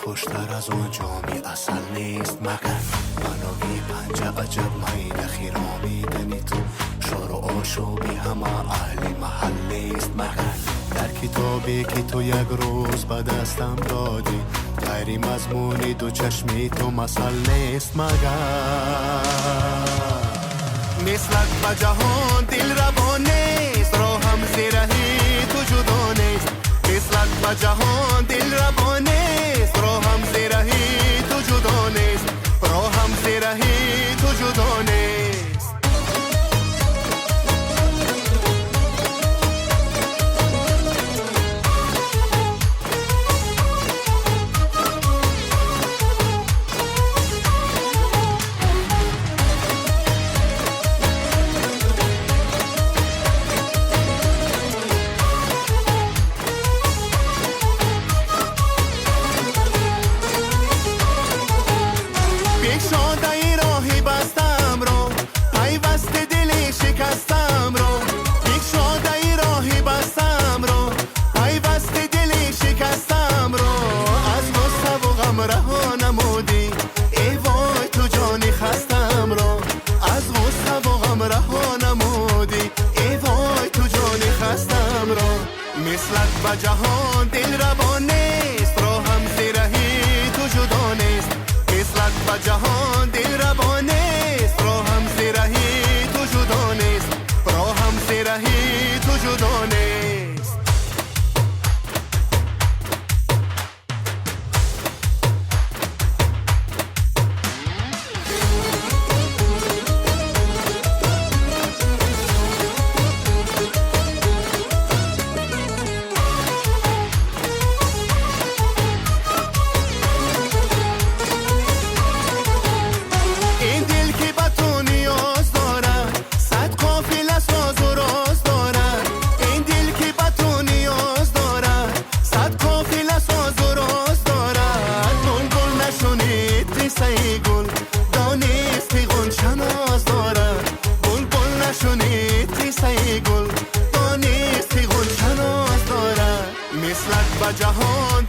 Хуштар аз он ҷоми асал нест магар. Панови панҷа аҷаб майда хиромидани ту, шору ошӯби ҳама аҳли маҳал нест магар. Дар китобе ки ту як рӯз ба дастам додӣ, ғайри мазмуни ду чашми ту масал нест магар. Мислат ба ҷаҳон дилрабо нест, роҳам зираҳи ту ҷудо нест. Мислат ба ҷаҳон дилрабо нест, роҳам зираҳи ту ҷудо нест, роҳам зираҳи ту ҷудо нест. Бекшодаи роҳи бастамро, пайвасти дили шикастамро. Бекшодаи роҳи бастамро, пайвасти дили шикастамро. Аз ғуссаву ғам раҳо намудӣ, эй вой, ту ҷони хастамро. Аз ғуссаву ғам раҳо намудӣ, эй вой, ту ҷони хастамро. Мислат ба ҷаҳон дилрабо нест, роҳам зираҳи ту ҷудо нест. Мислат ба ҷаҳон дилрабо нест, роҳам зираҳи ту ҷудо нест, роҳам зираҳи ту ҷудо нест. Ин дил ки ба ту ниёз дорад, сад қофила созу роз дорад. Ин дил ки ба ту ниёз дорад, сад қофила созу роз дорад. Булбул нашунид қиссаи гул, донист ки ғунча ноз дорад. Булбул нашунид қиссаи гул, донист ки ғунча ноз дорад. Мислат ба ҷаҳон